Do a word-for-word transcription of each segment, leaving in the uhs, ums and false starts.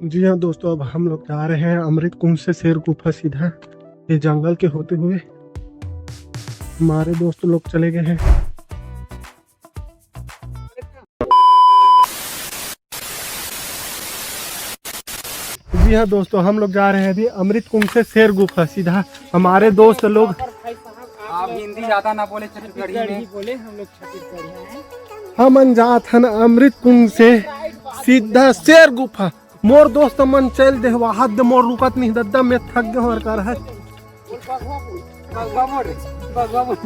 जी हाँ दोस्तों, अब हम लोग जा रहे हैं अमृत कुंज से शेर गुफा सीधा, ये जंगल के होते हुए। हमारे दोस्त लोग चले गए हैं। जी हाँ दोस्तों, हम लोग जा रहे हैं अभी अमृत कुंज से शेर गुफा सीधा। हमारे दोस्त लोग, आप हिंदी ज्यादा ना बोले, छत्तीसगढ़ी में बोले, हम लोग छत्तीसगढ़ी हैं। हमन जात हन अमृत कुंज से सीधा शेर गुफा। मोर दोस्त मन चल दे, वाहत दे, मोर रुकत नहीं दद्दा, मैं थक गए और कर है।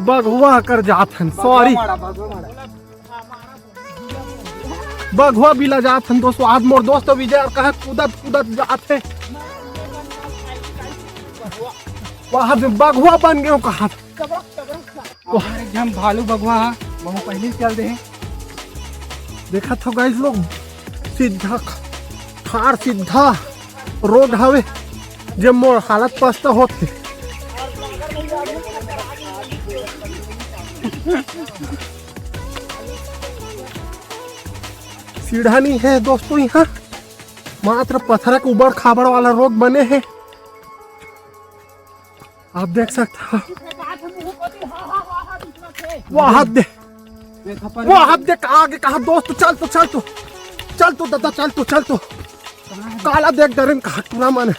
बघवा कर जात हन, सॉरी। बघवा बिला जात हन दोस्तों। आज मोर दोस्त विजय और कहे कूदत कूदत जात है। वहां से बघवा बन गए कहा। हमारे एकदम भालू बघवा हा, वहू पहले चल दे। देखत हो गाइस लोग, सीधा ख-, खार सीधा रोड हवे, जे मोर हालत पछता होत हे। सीढ़ा नहीं है दोस्तों, यहाँ मात्र पत्थर के उबड़ खाबड़ वाला रोड बने है। आप देख सकते हो, वो हाथ दे, वो हाथ दे, आगे कहा दोस्त, चल तो, चल तो, चल तो दादा, चल तो, चल तो। काला देख डरेन कहा टूरा मन।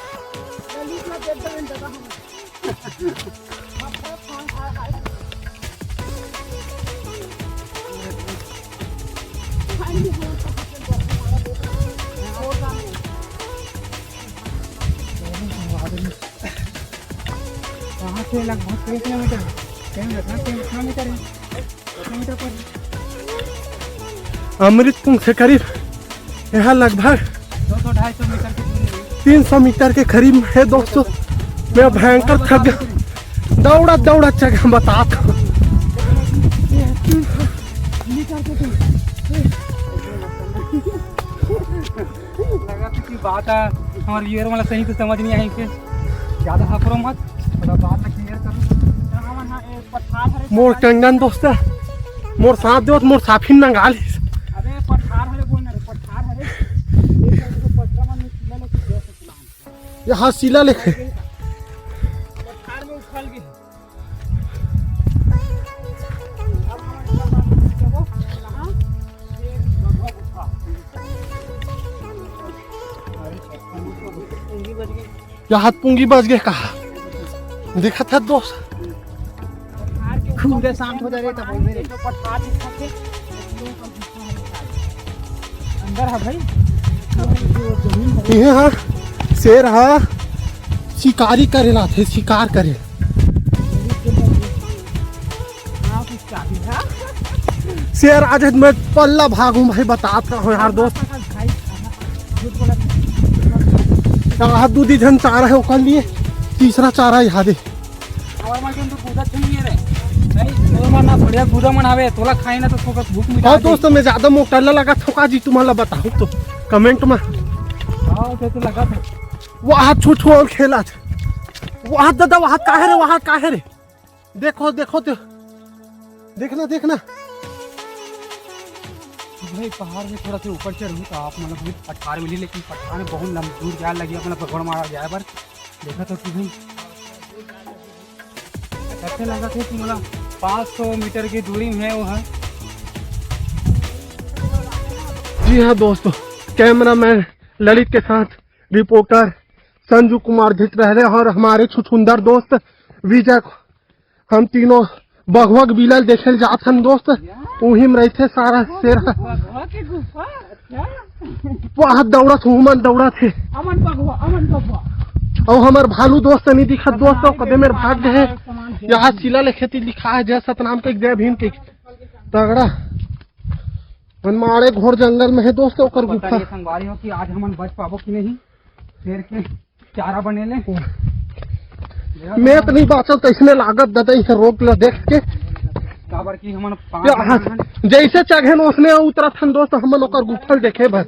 कहाँ से लगभग कई किलोमीटर है? कई किलोमीटर है? कितने मीटर पर? अमृत कुंज से करीब यहाँ लगभग दो सौ ढाई सौ मीटर की दूरी है। तीन सौ मीटर के करीब है दोस्तों। मैं भयंकर थक गया, दौड़ा दौड़ा चढ़ बता। लगा तो की बात है, हमारे व्यूअर वाला सही से समझ नहीं आई, फिर ज्यादा हकरो मत, थोड़ा बात में क्लियर करो। मोर टंडन दोस्त, मोर साथ देवत, मोर साफिन नंगाल। अरे पठार हरे बोल ना रे, पठार हरे। यहाँ शिला लेके। यहाँ हाथ पुंगी बज गए कहा। देखत है दोस्त। खूबे शांत हो जा रहे तब। अंदर है भाई। ये हा शेर हा शिकारी करे लाथे, शिकार करे। शेर आज मैं पल्ला भागू भाई, बतात का हो यार दोस्त। यहाँ दू दी झन चारा है ओकर लिए, तीसरा चारा यहाँ दे। और मैं तो कूदा छुई रे। नहीं, तोर मन ना बढ़िया कूदा मन आवे, तोला खाई ना तो थोड़ा भूख मिटा और दे। दोस्त, मैं ज्यादा मोटल्ला लगा थोका जी, तुम्हारा बताओ तो कमेंट में। हाँ, तो, तो लगा था। वहाँ छुछुआल खेला था। वहाँ दादा, वहाँ काहे रे, वहाँ काहे रे? देखो, देखो तो। देखना, देखना। भाई, पहाड़ में थोड़ा सा ऊपर चढ़ूँ तो आप मतलब भाई पठार मिली, लेकिन पठार में बहुत लंबी दूर जाए लगी, अपना पकड़ मारा जाए पर। देखा तो कि भाई अच्छा लगा था कि मतलब पाँच सौ मीटर की दूरी में है वो है। जी हाँ दोस्तों, कैमरामैन ललित के साथ रिपोर्टर संजू कुमार धित रह रहे और हमारे छुछुंदर दोस्त विजय को, हम तीनों बघवा के बिलल देखे ल जात हन दोस्त। उही में रहिथे सारा शेर ह। बघवा के गुफा, अच्छा। वहाँ दौड़त हूँ, मन दौड़त हे। अमन बघवा, अमन बघवा। और हमार भालू दोस्त नहीं दिखत दोस्त, कदे मेर भाग गए। यहाँ शिला लेखे ती लिखा है जय सतनाम के, जय भीम के। तगड़ा। मन मारे घोर जंगल में है दोस्त, ओकर पता गुफा। नहीं संगवारी हो कि आज हमन बच पाबो कि नहीं। शेर के चारा बने ले। मैं तो नहीं बाचल, तो इसने लागत दादा, इसे रोक लो देख के। काबर की हमन पाँच जन हन। जैसे चघेन उसने उतरा थन दोस्त, हमन ओकर गुफल देखे भर।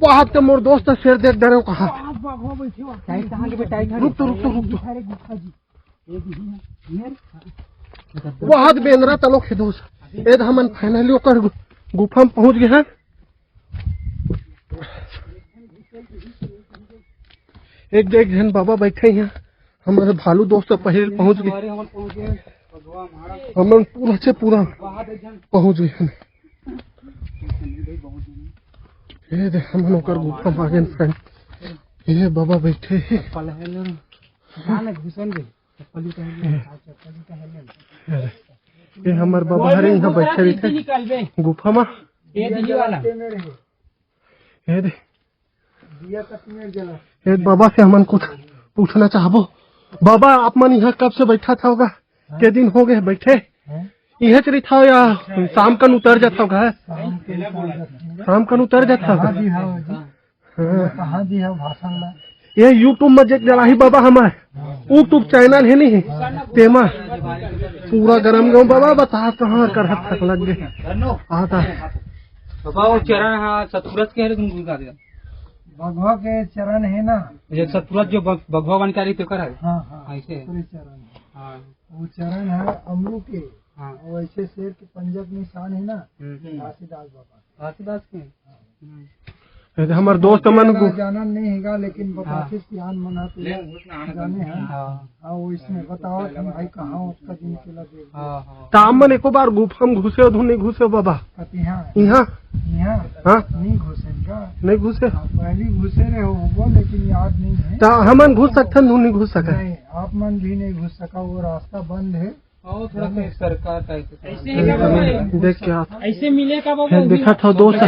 बहुत के मोर दोस्त शेर देख डरे कहा। टाइट कहाँ के बे, टाइट है। रुक तो, रुक तो, रुक तो। अरे गुफा जी। बहुत बेंदरा तलो खे दोस्त। ए तो हमन फाइनली ओकर गु-, गुफा में पहुंच गए हैं। एक एक झन बाबा बैठे हे इहाँ। हमर भालू दोस्त पहिले पहुँच गे। हमन पूरा से पूरा पहुँच गे हन। ये दे, हमन ओकर गुफा म आ गेन friend। ये बाबा बैठे हे। ये हमर बाबा हरे, इहाँ बैठे रहिथे गुफा म। ये दे। ए बाबा से हमन कुछ पूछना चाहबो। बाबा, आप मन इहाँ कब से बैठा था होगा? के दिन हो गए बैठे? इहाँ चली था या शाम कन उतर जाता होगा? शाम कन उतर जाता होगा। हाँ। ये YouTube में जे चलाही बाबा हमार YouTube channel हे नहीं, तेमा पूरा गरम गरम बाबा बता कहाँ कर हद तक लग गए। आता बाबा वो चरण हा सतपुरत के हरे तुम गुरु का दिया। बघवा के चरण हे ना। ये सतपुरत जो बघ-, बघवा बन के आ रही तेकर है। हाँ, हाँ, ऐसे है। ओकरे चरण हे। हाँ। वो चरण हे अमरू के। हाँ। और ऐसे शेर के पंजा के निशान हे ना। हम्म। घासीदास बाबा। घासीदास के? हाँ। हम्म। ये तो हमर दोस्त मन को जानन नहीं हेगा, लेकिन बताथे सियान मन ह तो जाने हे। हाँ। हाँ, वो इसमें बतावत हे भाई कहाँ उसका दिन के लगे। हाँ, हाँ। त आप मन एको बार गुफा म घुसे हो, नहीं घुसे हो बाबा? कति हाँ? इहाँ? इहाँ? हाँ? नहीं घुसे का? नहीं घुसे? हाँ, पहली घुसे रहे हो, होगो, लेकिन याद नहीं है। त हमन घुस सकथन, नहीं घुस सकत? नहीं, आप मन भी नहीं घुस सका, वो रास्ता बंद है। हाँ, वो थोड़ा सा सरकार टाइप से। ऐसे ही क्या बाबा? देख के हाथ। ऐसे मिले का बाबा? फिर देखा था दोस्त,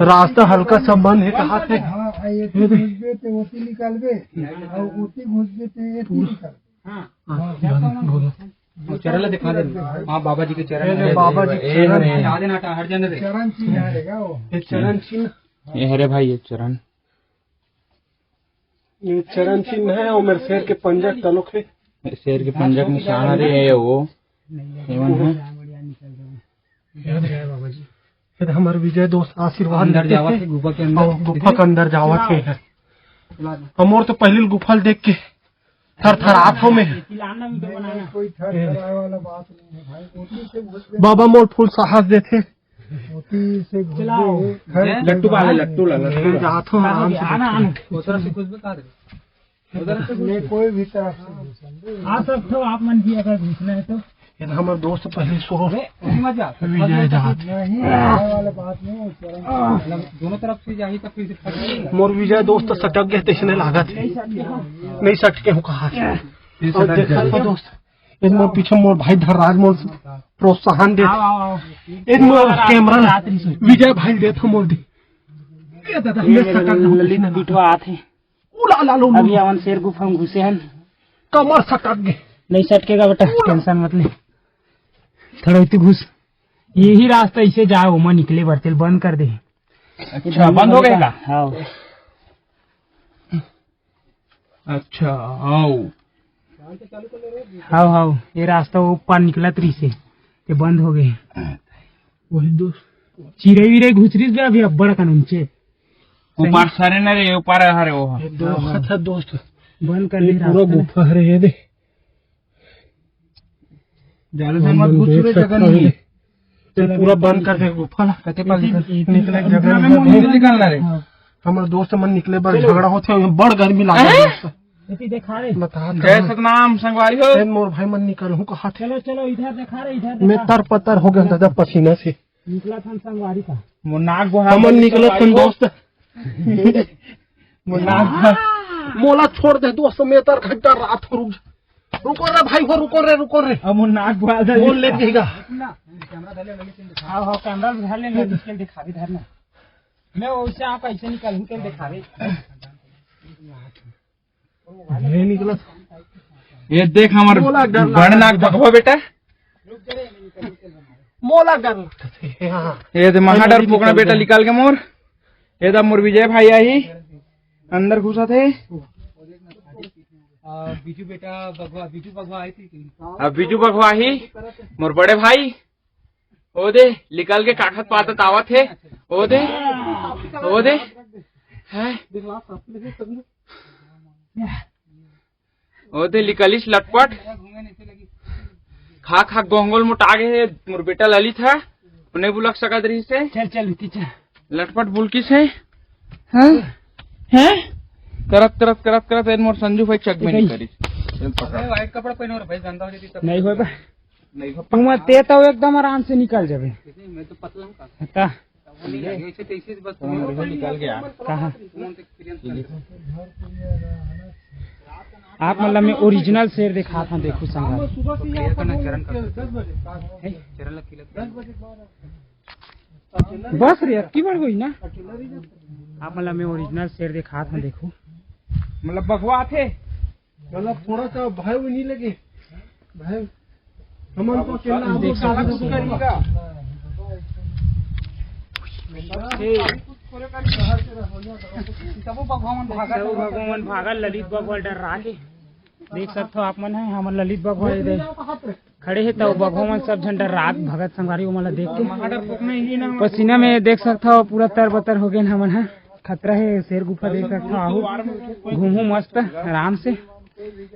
रास्ता हल्का सा बंद है, कहा थे। हाँ, ये तो घुसबे ते ओती निकालबे, और ओती घुसबे ते ये निकालबे। हाँ। हाँ, बंद हो गया। वो चरण ला दिखा दे। हाँ, बाबा जी के चरण ये है। बाबा जी के चरण है। हटा देना, हटा, हट जाने दे। चरण चिन्ह है क्या वो? ये चरण चिन्ह। ये हरे भाई, ये चरण। ये चरण चिन्ह है, वो मेरे शेर के पंजा के तलुक है। शेर के पंजा के निशान हरे, ये वो। ये मन है। ये हमारे विजय दोस्त आशीर्वाद अंदर लेते जावत थे। है, गुफा के अंदर। और गुफा के अंदर जावत है। और मोर तो पहली गुफा देख के थरथरात हो मैं। कोई थरथराए वाला बात नहीं है भाई, ओती से घुस गए। बाबा मोर फुल साहस देथे। ओती से घुस गए। लट्टू वाले, लट्टू ला, लट्टू ला। जात हो आराम से। आना, आना। ओतरा से कुछ बता दे। उधर से नहीं, कोई भी तरफ से घुस सकते। आ सकते हो आप मन भी अगर घुसना है तो। ये तो हमारे दोस्त पहले सो अरे, मत जा। विजय जात। नहीं, आने वाले बात नहीं है, चरण। मतलब, दोनों तरफ से जाही तो फिर से फट जाएगा। मोर विजय दोस्त सटक गए, तैसने लागत है। नहीं सटके हो कहा। ये और सटक देखा गया। था दोस्त, एक मोर पीछे मोर भाई धरराज मोर प्रोत्साहन दे। आओ, आओ, आओ। एक मोर कैमरा ला। विजय भाई दे था मोर दे। ये दादा, ये ये सटक गया। ललित बिठवा आथे। उला ला लो, लो। अभी हमन शेर गुफा में घुसे हन। कमर सटक गए। नहीं सटकेगा बेटा, tension मत ले। थोड़ा इतनी घुस। यही रास्ता इसे जाए, ओमा निकले बर तेल बंद कर दे। अच्छा, बंद हो गए का? हाँ। अच्छा, आओ। हाँ, हाँ, ये रास्ता वो पार निकला तरी से, ये बंद हो गए। वही दोस्त। चिरई विरई घुसरिस बे अभी अब्बड़ कन उनचे। ऊपर सरे न रे, ऊपर हरे वो। ये दो हाथ है दोस्त। बंद कर ये दे पूरा रास्ता। गुफा हरे, ये दे। ज्यादा से मत घुस रे, जगह नहीं है। ये पूरा बंद कर दे गुफा ला। कते पास निकले जगह नहीं है। निकलना रे। हाँ। हमर दोस्त मन निकले बर झगड़ा होथे, बड़ गर्मी लागत है दोस्त। इति देखा रे। बता जय सतनाम संगवारी हो। ए, मोर भाई मन निकल हूँ कहा थे। चलो, चलो, इधर देखा रे, इधर मैं देखा। तर पतर हो गया दादा पसीना से। निकला था संगवारी का। मोर नाक बुहा हमन निकलत हन दोस्त। मोर नाक बुहा। मोला छोड़ दे दोस्त, मैं तर घंटा रात हो रुक जा। रुको रे भाई हो, रुको रे, रुको रे। अब मोर नाक बुहा दे। मोर ले देगा। हाँ, हाँ, कैमरा भी धर ले, ललित के दिखा दे, धरना। मैं वैसे आप ऐसे निकल के दिखा दे। ये निकला। ये देख हमर मोला डर बड़ नाक बघवा बेटा। मोला डर लगता है। हाँ। ये दे महाडर पोकना बेटा निकाल के मोर। ये दा मोर विजय भाई आही। अंदर घुसा थे। आ, बीजू बेटा बघवा, बीजू बघवा आई थी। अब बीजू बघवा ही मोर बड़े भाई। ओ दे, निकल के काखत पातत आवत हे। ओ दे, ओ दे। हैं? ओ दे, निकलिस लटपट। खा खा गोंगल मोटा गे हे, मोर बेटा ललित हे। ओ नइ बुलक सकत रहिस हे। चल, चल, रुकी, चल। लटपट बुलकिस हे। हैं? हैं? करत, करत, करत, करत, एन मोर संजू भाई चक भी नहीं करिस। चल पकड़। अरे, white कपड़ा पहनो रे भाई, गंदा हो जाती तब। नहीं होय बा। नहीं हो। तू मत ते तो एकदम आराम से निकल जाबे। नहीं, मैं तो पतला हूँ का। ता। वो नहीं लगे, ऐसे तैसे बस तुम्हारे निकल गया। कहाँ? तुम experience कर लो। आप मतलब मैं original शेर दिखात हूँ, देखो संगवारी। सुबह से ये आपका करना, चरण कर। है? चरण लग के लग। बस रे, अतकी बड़ होई ना। आप मतलब मैं original शेर दिखात हूँ, देखो। मतलब बघवा थे। मतलब थोड़ा सा भय भी नहीं लगे। भय। हमन तो अकेला देख सकते हो। सब बघवा मन भागल, ललित बघवा डर रहा है। देख सकते हो आप मन है, हमर ललित बघवा इधर खड़े हे, त बघवा मन सब झन डर्रात भगत संगवारी ओमन ला देख के। पसीना में देख सकत हव, पूरा तर-बतर हो गेन हमन ह। खतरा हे, शेर गुफा देख सकत हव, आहू घूमू मस्त आराम से।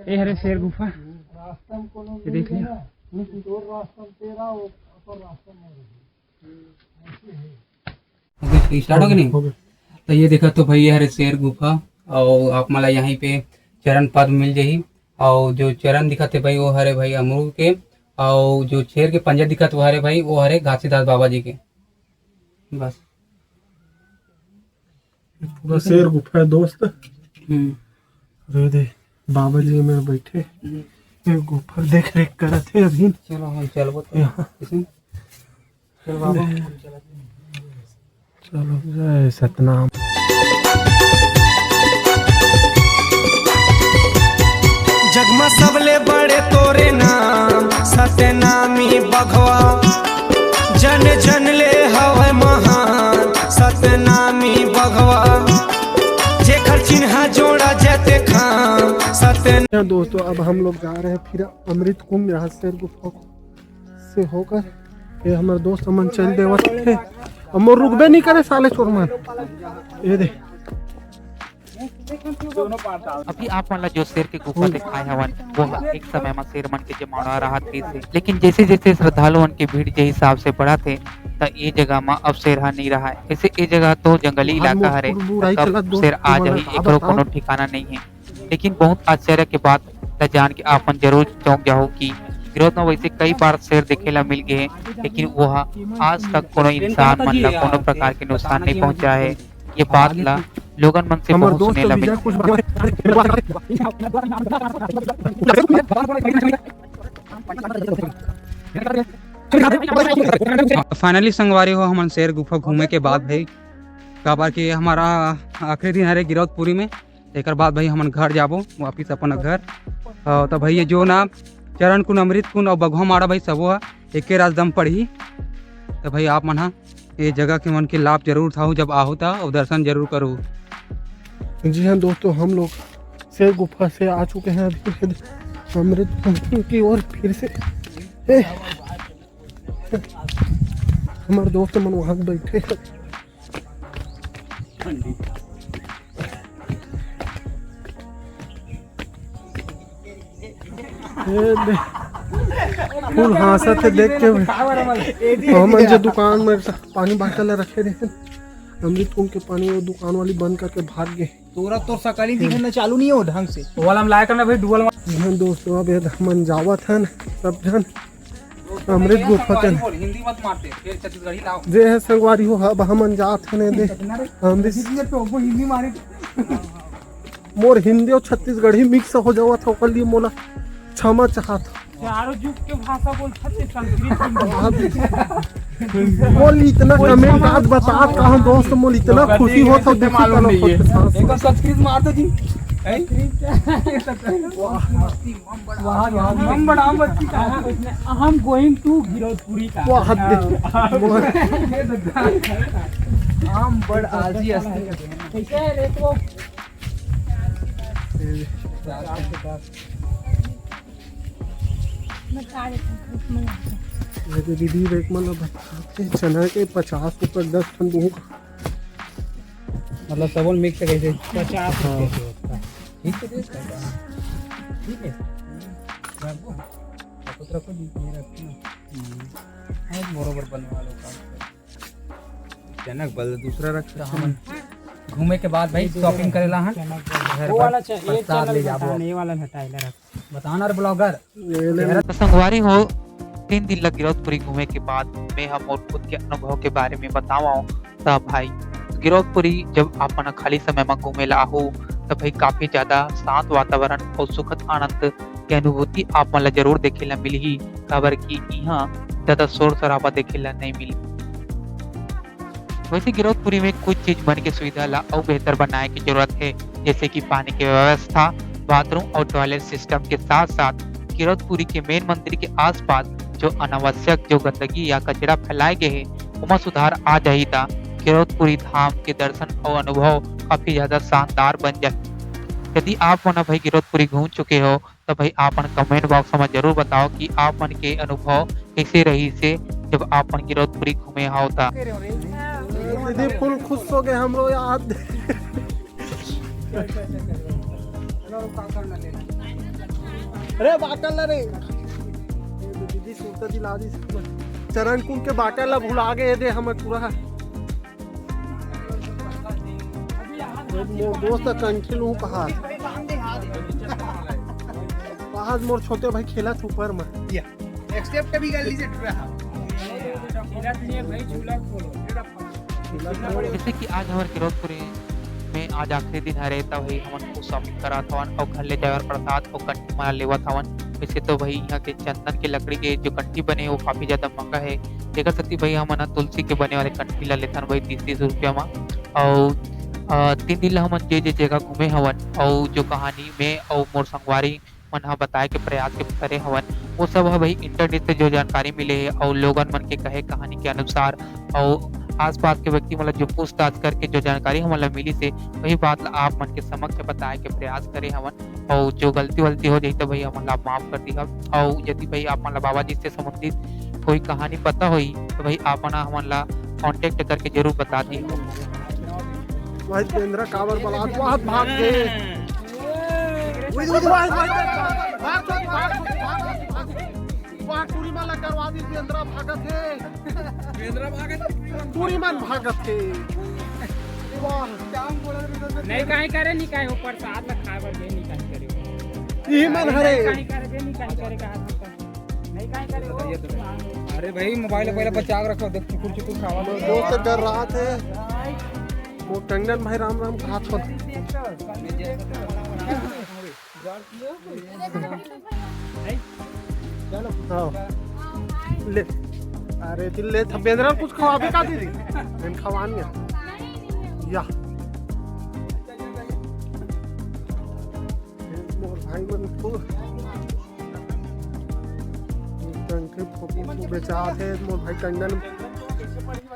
ए हरे शेर गुफा, ये देख लिया। अभी स्टार्ट हो गया नहीं? हो गया। तो ये देखा तो भाई, ये हरे शेर गुफा, और आप मला यहीं पे चरण पद्म मिल जाही। और जो चरण दिखत हे भाई, वो हरे भाई अमरूद के, और जो शेर के पंजा दिखत, वो हरे भाई, वो हरे घासीदास बाबा जी के। बस। पूरा शेर गुफा है दोस्त। हम्म। अरे दे, बाबा जी में बैठे, हम्म। ये गुफा देख रेख करत हे अभी। चलो, हम चलबो तो। यहाँ। किसी चल बाबा, हम चलत हन। चलो, जय सतनाम। जग म सबले बड़े तोरे नाम, सतनामी बघवा। जन जन ले हवय महान, सतनामी बघवा। जेखर चिन्हा जोड़ा जते खाम, सतन- दोस्तों, अब हम लोग जा रहे हैं फिर अमृत कुंड, यहाँ शेर गुफा को से होकर ये हमर दोस्त मन चल देवत हे। अब मोर रुकबे नहीं करे साले चोर मन। ये दे। अभी आप मन ला जो शेर के गुफा दिखाए हवन, वो ह एक समय म शेर मन के जमावड़ा राहत रहिस हे, लेकिन जैसे जैसे श्रद्धालु मन के भीड़ जे हिसाब से बढ़त हे, त ये जगह म अब शेर ह नहीं रहा है। ऐसे ये जगह तो जंगली इलाका हरे, कब शेर आ जाही, एकरो कोनो ठिकाना नहीं है। लेकिन बहुत आश्चर्य के बात ला जान के आप मन जरूर चौंक जाहू कि गिरौद म वैसे कई बार शेर देखे ला मिल गए हे, लेकिन वो ह आज तक कोनो इंसान मन ला कोनो प्रकार के नुकसान नहीं पहुंचाए हे। ये बात ला लोगन मन से बहुत सुने ला मिलथे। फाइनली संगवारी हो, हमन शेर गुफा घूमे के बाद भाई, काबर कि हमारा आखिरी दिन हरे गिरौदपुरी में, एकर बाद भाई हमन घर जाबो वापिस अपन घर। अ, त भाई ये जो ना चरण कुंड, अमृत कुंड अउ बघवा माड़ा भाई सबो ह एके रास्ता म पड़ही। त भाई आप मन ह ये जगह के मन के लाभ जरूर उठाओ, जब आहो त अउ दर्शन जरूर करो। जी हाँ दोस्तों, हम लोग शेर गुफा से आ चुके हैं अभी अमृत कुंड की ओर फिर से। ए, हमारे दोस्त मन वहाँ बैठे हैं। ये दे, फुल हाँसत हे देख के। तो हमन जे दुकान में पानी बाटल ला रखे रहे, अमृत कुंड के पानी, वो दुकान वाली बंद करके भाग गए। तोरा तोर सकल ही दिखना चालू नहीं हो ढंग से। वो वाला हम लाया करना भाई, डुअल वाला। हाँ दोस्तों, अब ये हमन जावत हन सब झन। अमृत गुफा के। बोल, हिंदी मत मारते, फिर छत्तीसगढ़ी लाओ। जे है संगवारी हो, अब हमन जात हन दे। अमृत हिंदी में तो वो हिंदी मारे। मोर हिंदी और छत्तीसगढ़ी मिक्स हो जावत हे, ओकर लिए मोला क्षमा चाहत हूँ। चारों जुग के भाषा बोल सकते, संस्कृत, हिंदी। मोल इतना कमेंट आज बता कहाँ दोस्त, मोल इतना खुशी होत हे, देखी मालूम नहीं है। एक संस्कृत मार दो जी। हैं? वाह, वाह, वाह। हम बड़ा बच्ची का। हम going to गिरौदपुरी का। वाह, दे। हम बड़ आलसी हस्ती। कैसे है रे तो? ये तो दीदी रेट मन बताते, चना के पचास रुपये दस ठन दूँ। मतलब सबन मिक्स कैसे? पचास रुपये। ठीक है, ठीक है। ठीक है। रखो। आप तो रखो जी, ये रखो ना। हम्म। हाँ, बरोबर बनवा लो काम। जनक बल दूसरा रख तो हमन। घूमे के बाद भाई शॉपिंग करेला हन। घर वो पर वाला चा-, ये प्रसाद चैनल ले जाबो। बताना, ये वाला हटा, इधर रख। बताना रे ब्लॉगर। ये ले। तो संगवारी हो, तीन दिन लग गिरौदपुरी घूमे के बाद मैं हम और खुद के अनुभव के बारे में बतावं। त भाई, गिरौदपुरी जब आप मन खाली समय में घूमे ला आहू, त भाई काफी ज्यादा शांत वातावरण और सुखद आनंद के अनुभूति आप मन ला जरूर देखे ला मिलही, काबर कि इहाँ ज्यादा शोर शराबा देखे ला नहीं मिलही। वैसे गिरौदपुरी में कुछ चीज मन के सुविधा ला अउ बेहतर बनाए के जरूरत हे, जैसे कि पानी के व्यवस्था, बाथरूम और टॉयलेट सिस्टम के साथ साथ गिरौदपुरी के मेन मंदिर के आसपास जो अनावश्यक जो गंदगी या कचरा फैलाए गए हे, ओमा सुधार आ जाही त गिरौदपुरी धाम के दर्शन और अनुभव काफी ज्यादा शानदार बन जाही। यदि आप मन ह भाई गिरौदपुरी घूम चुके हो, त भाई आप मन कमेंट बॉक्स में जरूर बताओ कि आप मन के अनुभव कैसे रहिस हे जब आप मन गिरौदपुरी घूमे हव त। दीदी फुल खुश हो गए हमरो याद। अरे बाटल ना रे। दीदी सुरता दिला दी। चरण कुंड के बाटल ला भुला गए दे हम पूरा। मोर दोस्त कंठी लू कहा। आज मोर छोटे भाई खेलत ऊपर में। एक्सेप्ट भी कर लीजिए टूरा। जैसे कि आज हमारे गिरौदपुरी में आज आखिरी दिन हरे, त भाई हमन कुछ शॉपिंग करत हवन और घर ले जाए बर प्रसाद और कंठी माला लेवत हवन। वैसे तो भाई यहाँ के चंदन के लकड़ी के जो कंठी बने, वो काफी ज्यादा महंगा है, जेकर सेती भाई हमन ह तुलसी के बने वाले कंठी ला लेथन भाई तीस तीस रुपया मा। और अ, तीन दिन ला हमन जे जे जगह घूमे हवन और जो कहानी में और मोर संगवारी मन ह बताए के प्रयास के करे हवन, वो सब ह भाई इंटरनेट से जो जानकारी मिले हे और लोगन मन के कहे कहानी के अनुसार और आसपास के व्यक्ति मन ला जो पूछताछ करके जो जानकारी हमन ला मिली से वही बात ला आप मन के समक्ष बताए के प्रयास करे हवन। और जो गलती वलती हो जाही तो भाई हमन ला माफ कर दिहा। और यदि भाई आप मन ला बाबा जी से संबंधित कोई कहानी पता होही तो भाई आप मन हमन ला कॉन्टेक्ट करके जरूर बता दी। भाई बेंदरा काबर बलात, बहुत भाग के। उई, उई, उई, उई, भाग, भाग, भाग। वाह, टूरी मन ला करवा दी, बेंदरा भागत हे। बेंदरा भागत हे। टूरी मन भागत हे। वाह। नहीं काहे करे, नहीं काहे, ऊपर साथ में खाए बर दे, नहीं काहे करे। यही मन हरे। नहीं काहे करे, नहीं काहे करे, कहा था। नहीं काहे करे, वो। अरे भाई, मोबाइल पहले बचा के रखो, देख, चुकुर चुकुर खावा। दोस्त कर रहा थे। वो टंडन भाई राम राम कहा था। हाँ। ले। अरे दिल ले था, बेंदरा कुछ खवाबे का दीदी? मैं खवान गया। या। मोर भाई मन को टंकी फोकी को बेचा थे, मोर भाई कंगन।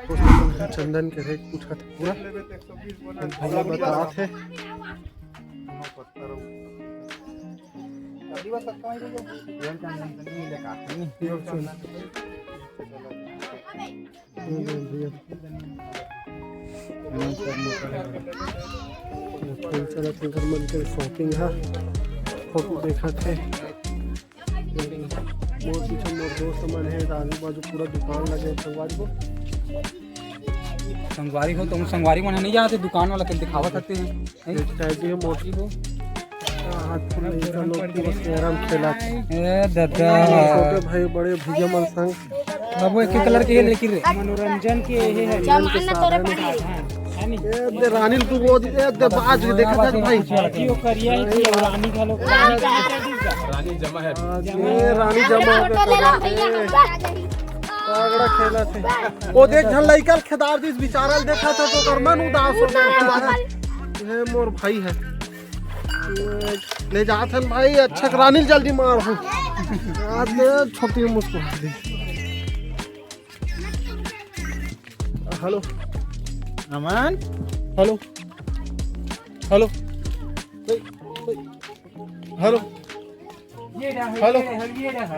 चंदन के रेट पूछा था पूरा। भैया बता थे। चलत हे घर मन के शॉपिंग हा, फोटो देखत हे। मोर पीछे मोर दोस्त मन हे, आजू बाजू पूरा दुकान लगे हे संगवारी हो। संगवारी हो तो संगवारी मन नहीं जाते दुकान वाला के दिखावा करते हैं। एक टाइप के मोटी हो। हाथ फुल नहीं कर लोग की बस कैरम खेला। ए दादा। छोटे भाई बड़े भैया मन संग। बाबू एक ही कलर के ये लेके रे। मनोरंजन के ये है। जमाना तोरे पानी। ए दे रानी तू वो दे दे बाज के देखा था भाई। जो करिया है कि रानी का लोग। रानी जमा है। ए रानी जमा हो गया। तगड़ा खेला थे। वो देख झन लइका खेदार दिस बिचारा ल देखा था तो ओकर मन उदास हो गया। हे मोर भाई है। ले जात हन भाई, अच्छा रानी ल जल्दी मार हो। आज ले छोटी मुस्कुरा दी। हेलो। अमन। हेलो। हेलो। हेलो। ये रहा, हेलो। ये रहा, ये रहा।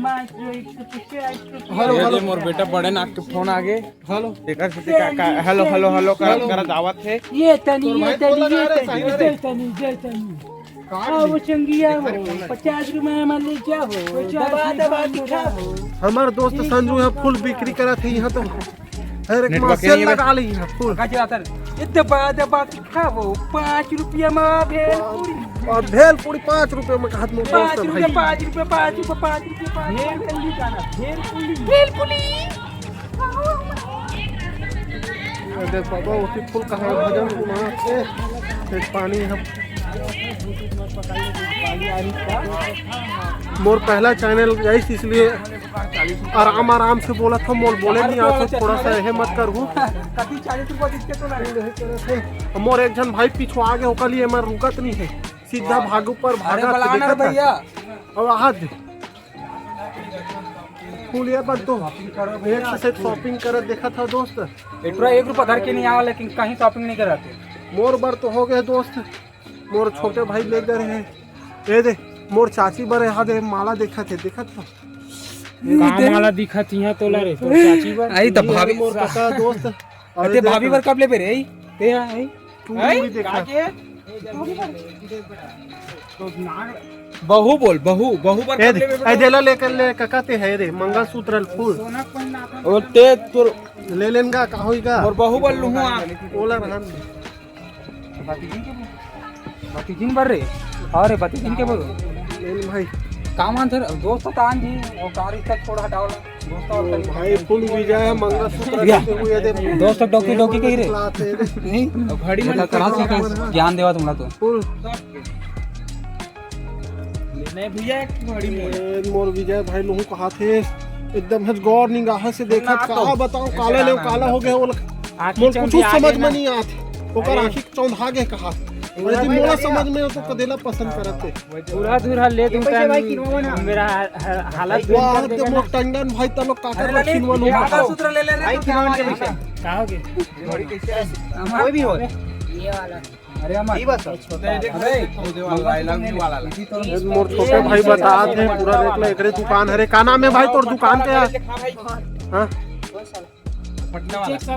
माइक्रो एक सौ पचास रुपया। हेलो, ये हेलो। दे मोर बेटा बड़े नाक के फोन आ गे। हेलो। एकर से का, का, हेलो, हेलो, हेलो कर, हेलो। कर जावत हे। ये तनी, तोर ये भाई तनी, बोला ये ना रे, तनी, सही में रे। जय तनी, जय तनी। काट हाँ, दी। वो चंगिया हो, पचास रुपया में ले जाओ, दबा, दबा दिखा हो। हमार दोस्त संजू है, फुल बिक्री करत हे यहाँ तो। अरे, network कमा सेल लगा ली ना, फुल। का जाता है? ये दबा दबा के खाओ, पाँच रुपया में भेल पूरी। और भेल पूरी पाँच रुपया में, हाथ में पाँच रुपया, पाँच रुपया, पाँच रुपया, पाँच रुपया, पाँच रुपया। भेल पूरी। अरे बाबा, उसी फुल कहाँ भजन सुना के, फिर पानी हम। मोर पहला चैनल गाइस, इसलिए आराम आराम से बोला था, मोल बोले नहीं, आज तो थोड़ा सा यह मत करू। मोर एक झन भाई पीछू आगे, ओकर लिए मैं रुकत नहीं है, सीधा भाग ऊपर भागा भैया। और आज फुल ये बार तो एक से शॉपिंग करत देखा था दोस्त। एटरा एक रुपया धर के नहीं आवा, लेकिन कहीं शॉपिंग नहीं कराते। मोर बर तो हो गए दोस्त, मोर छोटे भाई ले गए हैं। ये दे, मोर चाची बर यहाँ दे माला देखा थे, देखा था। का माला दिखत इहाँ तोला रे, तोर चाची बर? आई त ये भाभी मोर काका दोस्त। अरे भाभी बर कब लेबे रे? आई ते आई। तू भी देखा। बहू बोल, बहू, बहू बर कब लेबे? ए देला लेकर ले, काका ते है रे, मंगलसूत्र फूल। और ते तोर ले लेन गा, का होई गा? और बहू बर लूहू आ। ओला रहन। भतीजिन के बोल। भतीजिन बर रे। अरे भतीजिन के बोल। लेन भाई। का मानथे रे? दोस्त तो तान जी, वो कार इसका छोड़ हटावला। दोस्त और ओ करीब भाई, फुल विजय है, मंगलसूत्र या। देते हुए दे। दोस्त तो डोकी डोकी कही रे। लाते हैं। नहीं? घड़ी में करा से ज्ञान देवा तुमला तो। फुल। नहीं भैया, एक घड़ी मोड़। ए, मोर विजय भाई लुहू कहा थे, एकदम हज गौर निगाह से देखत, ना तो। कहा बताओ, काला ले, काला हो गया, वो आँखी मोर कुछ चौंधी समझ आगे में ना। नहीं आत। ओकर अरे। आँखी चौंधा गे कहा। पूरा अरे, मोला धूरा समझ में तो कदेला पसंद करत है। पूरा धूरा ले तुम ये पैसे भाई तन किनवा ना। मेरा हा-, हा-, हालत वाह, देख के मोर ना। टंडन भाई तलो काकर अरे, ला ले, किनवा ये लूँ। मंगलसूत्र ले ले रे, भाई, तू किनवा के पैसे। का हो गए? कोई भी हो। ये वाला। अरे अमर, ये बस। अबे, छोटे वाला, I love you वाला। ये मोर छोटे भाई बता थे, पूरा देख ले, एकरे दुकान हरे। का नाम है भाई तोर दुकान के? हाँ? पटना वाला।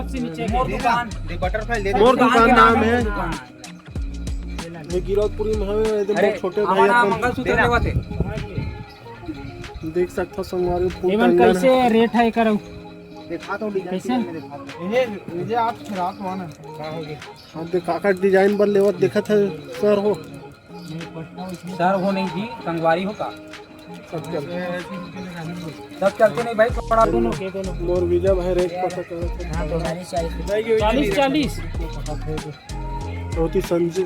मोर दुकान। दे बटरफ्लाई दे। मोर दुकान नाम है। ये गिरौदपुरी में हवे, ये मोर अरे, छोटे भाई हमारा अपन। मंगलसूत्र लेवा थे। देख सकथो संगवारी, फुल एमन टंडन कैसे है। रेट है करो? दिखा तो डिजाइन कैसे? ये, ये आप खराब हुआ ना। हाँ, देख, काका डिजाइन बर लेवत देखत है, सर हो। सर हो नहीं जी, संगवारी हो का? सब चलते। सब चलते नहीं भाई, थोड़ा दोनों के दोनों। मोर विजय भाई रेट पता करत है। चालीस, चालीस। बहुत ही संजू,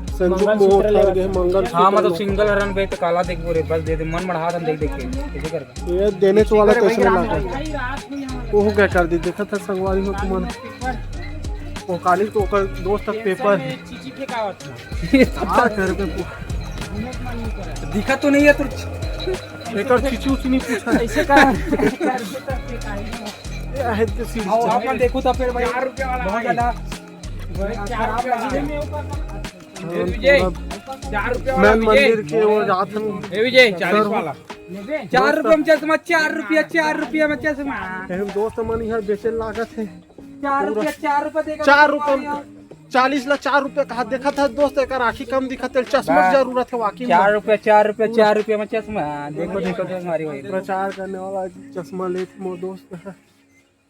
संजू मंगलसूत्र मोट ले हर गए, मंगल हाँ, मतलब सिंगल हरन बे तो काला देखबो रे, बस दे दे, मन बढ़ा दन देख देख के, ऐसे कर। ये देने तो वाला कैसे लगा? वो हो गया कर दी, देखा था संगवारी हो तुमन। वो काली तो ओकर दोस्त तक पेपर है। चीची फेंकावत है। ये सब आ कर पे पु- दिखा तो नहीं है तो एकर चीची उची नहीं पूछा। ऐसे का? ये है तो सीढ़ी आओ, चढ़ अपन देखो तो फिर भाई, चार रुपया वाला बहुत भाई। ज्यादा खराब लगी है। ए विजय, चार रुपया वाला मैं विजय। मंदिर के वो जात हूँ। ए विजय, चालीस वाला। चार रुपया में चश्मा, चार रुपया, चार रुपया में चश्मा। एहम दोस्त मन यहाँ बेचे लागत है। चार रुपया, चार रुपया देगा चार तो रुपया में, यार। चालीस ला चार रुपया कहा देखा था दोस्त, एक आँखी कम दिखा तेल चश्मा की जरूरत है वाकई में। चार रुपया, चार रुपया, चार रुपया में चश्मा। देखो, देखो, देखो, हमारी भाई। प्रचार करने वाला चश्मा लेत मोर दोस्त है।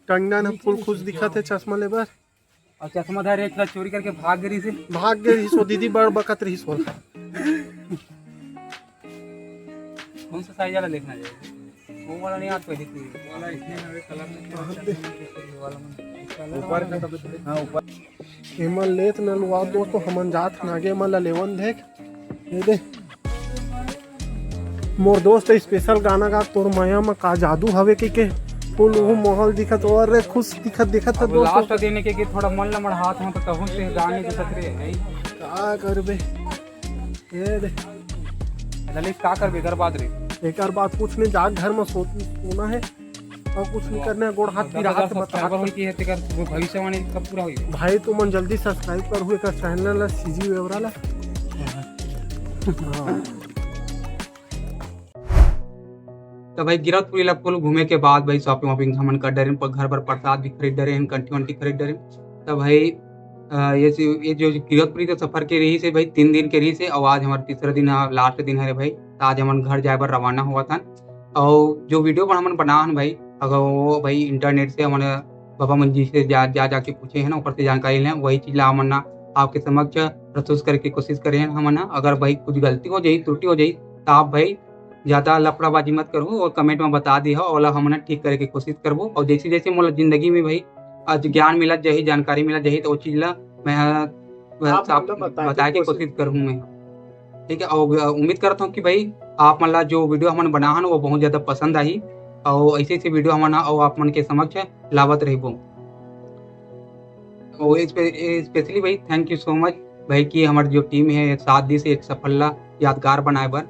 टंगना ने फुल खुश दिखा थे चश्मा लेबर। और चश्मा धारी एक चोरी करके भाग गई से। भाग गई सो दीदी बड़ बकत रही सो। कौन सा साइज वाला देखना चाहिए? वो वाला नहीं आता पहले से। वाला इसमें नवे कलर में। ऊपर का तो कुछ नहीं। हाँ, ऊपर। एमन लेत न लुआ दोस्त, हमन जात हन आगे, एमन ला लेवन देख। ये दे। मोर दोस्त स्पेशल गाना गा, तोर मया म का जादू हवे के, के फुल वो माहौल दिखत, और रे खुश दिखत, दिखत है अब दोस्त। लास्ट देने के, के थोड़ा मन ल मढ़ात हूँ, तो कहूँ से गाने के सकरे है। का करबे? ये दे। ललित, का करबे एकर बाद रे? एकर बाद कुछ नहीं, जा घर में सो-, सोना है। और कुछ नहीं करना है, गोड़ हाथ पिरात है, बता। सब्सक्राइबर होई के है, तेकर भविष्यवाणी कब पूरा होई? भाई, तुमन जल्दी सब्सक्राइब करहु एकर चैनल ला, सीजी वेवरा ला। हाँ। तो भाई, गिरौदपुरी ला फुल घूमे के बाद भाई, शॉपिंग वॉपिंग हमन कर डरेन, पर घर पर प्रसाद भी खरीद डरेन, कंठी वंठी खरीद डरेन। तो भाई, अ, ये जो, ये जो गिरौदपुरी के सफर के रही से भाई, तीन दिन के रही से, और आज हमारा तीसरा दिन है, लास्ट दिन है रे भाई। तो आज हमन घर जाए बर रवाना हुआ था। और जो वीडियो पर हमन बना हन भाई, अगर वो भाई इंटरनेट से हमन बाबा मन जी से जा जा जाके पूछे हैं ना, ओकर से जानकारी लें, वही चीज ला हमन ना आपके समक्ष प्रस्तुत करे के कोशिश करे हैं हमन ना। अगर भाई कुछ गलती हो जाही, त्रुटि हो जाही, तो आप भाई ज्यादा लफड़ाबाजी मत करहू और comment में बता दिहा, ओला हमन ठीक करे के कोशिश करबो। और जैसे जैसे मोला जिंदगी में भाई आज ज्ञान मिलत जाही, जानकारी मिलत जाही, तो वो चीज ला मैं ह-, आप साफ मतलब बताए के बताए के कोशिश कोशिश करहूँ मैं। ठीक है, और उम्मीद करता हूँ कि भाई आप मन ला जो video हमन बनाहन वो बहुत ज्यादा पसंद आही, और ऐसे ऐसे video हमन और आप मन के समक्ष लावत रहबो। और specially भाई thank you so much भाई कि हमर जो team है साथ दिस एक सफलता यादगार बनाए बर।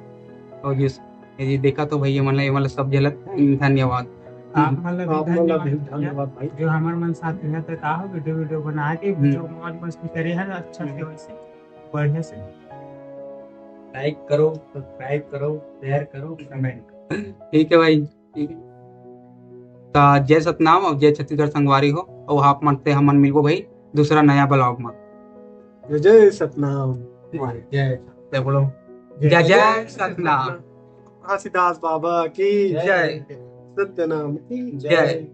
और जिस ये देखा तो भाई ये मन ला, ये मन ला सब झलक धन्यवाद। आप मन ला भी आप मन ला भी धन्यवाद भैया, धन्यवाद भाई। जो हमर मन साथ रहत है, का हो video video बना के हम्म। जो मौज मस्ती करे हैं अच्छा से हम्म। वैसे बढ़िया से। Like करो, subscribe करो, share करो, comment करो। ठीक है भाई, ठीक है। तो जय सतनाम और जय छत्तीसगढ़ संगवारी हो, और आप मन से हमन मिलबो भाई दूसरा नया vlog में। जय जय सतनाम। जय जय बोलो, जय जय सतनाम। घासीदास बाबा की जय। सत्यनाम की जय।